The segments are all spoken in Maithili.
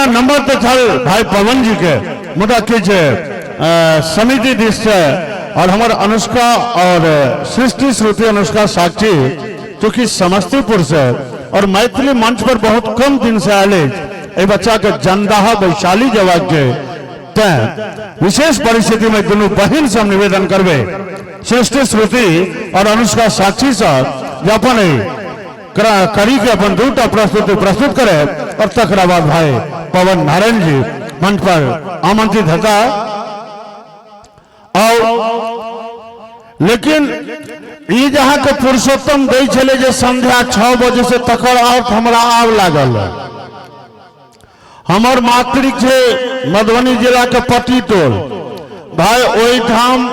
ओना नंबर तऽ छल भाई पवन जी के, मुदा किछु समिति दिस से और हमर अनुष्का और सृष्टि श्रुति अनुष्का साक्षी चूँकि समस्तीपुर से और मैथिली मंच पर बहुत कम दिन से आयल अछि, एहि बच्चा के जंदाहा वैशाली जबाक छै, तैं विशेष परिस्थिति में दुनू बहिन से हम निवेदन करबै सृष्टि श्रुति और अनुष्का साक्षी से जे अपन कड़ी के अपन दूटा प्रस्तुति प्रस्तुत करे और तकरा बाद भाई पवन नारायण जी मंच पर आमंत्रित हेता। और लेकिन ई जहाँ के पुरुषोत्तम दै छलै जे संध्या 6 बजे से, तकर अर्थ हमरा आब लागल। हमर मातृक छै मधुबनी जिला के पट्टी टोल भाई, ओहिठाम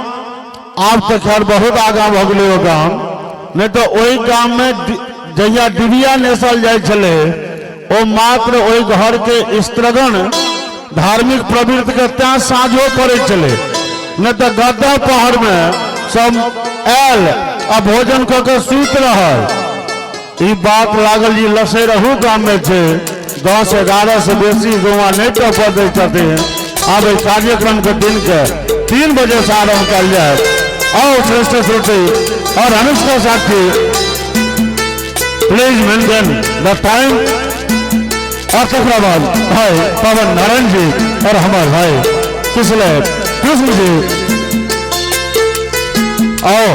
आब तऽ खैर बहुत आगाँ भऽ गेलै ओ गाम, नहि तऽ ओहि गाममे जहिया डिबिया नेसल जाइ छलै ओ मात्र ओहि घरके स्त्रगण धार्मिक प्रवृत्तिके तैं साँझो पड़ै छलै, नहि तऽ गद्दा पहरमे सब आयल आ भोजन कऽ के सुति रहल। ई बात लागल जी लसै रहू गाममे छै 10 11 से बेसी गौआ नहि टपऽ दै छथिन। आब एहि कार्यक्रमके दिनके 3 बजे से आरम्भ कयल जाय। आओ श्रेष्ठ श्रुति और Anushka Sakshi, please maintain the time. और तकरा बाद भाई पवन नारायण जी और हमारे भाई किसलय कृष्ण जी आओ।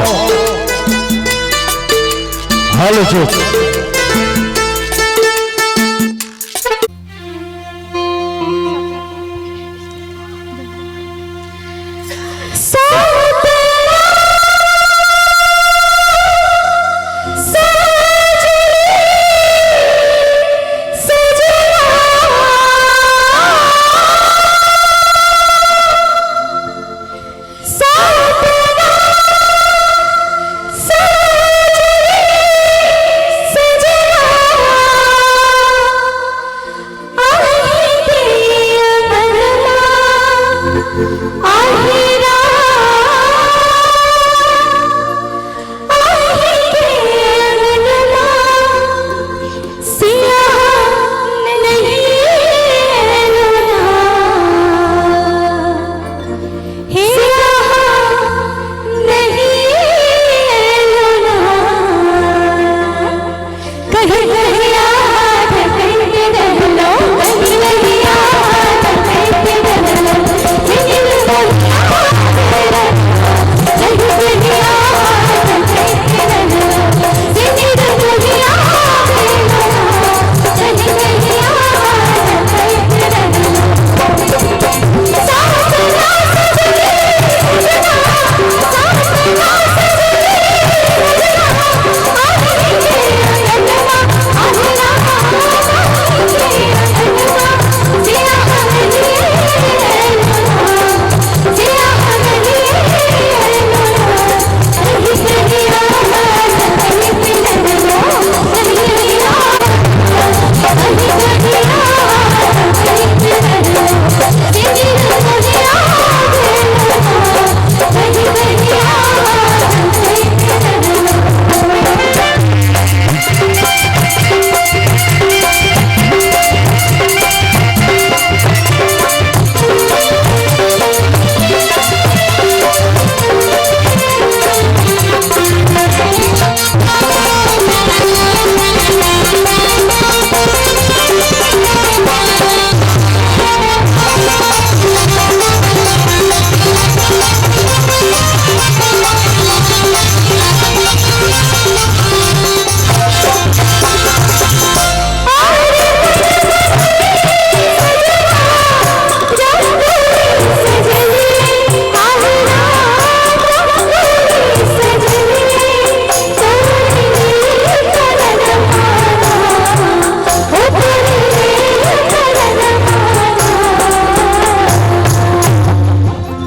हेलो चुप।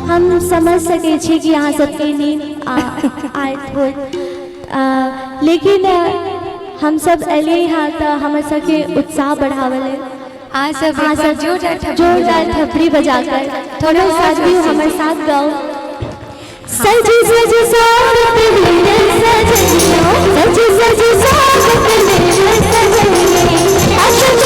हम समझ सकै छी कि अहाँ सबके नींद आयत होत, लेकिन हम सब एलियै हँ तऽ हमर सबके उत्साह बढ़ावल है। अहाँ सब अहाँ सब जोरदार जोरदार थपड़ी बजाकर थोड़ा साथ भी हमारे साथ गाओ। सज सज सावत मेरे सजनियो, सज सज सावत मेरे सजनियो, अशोक।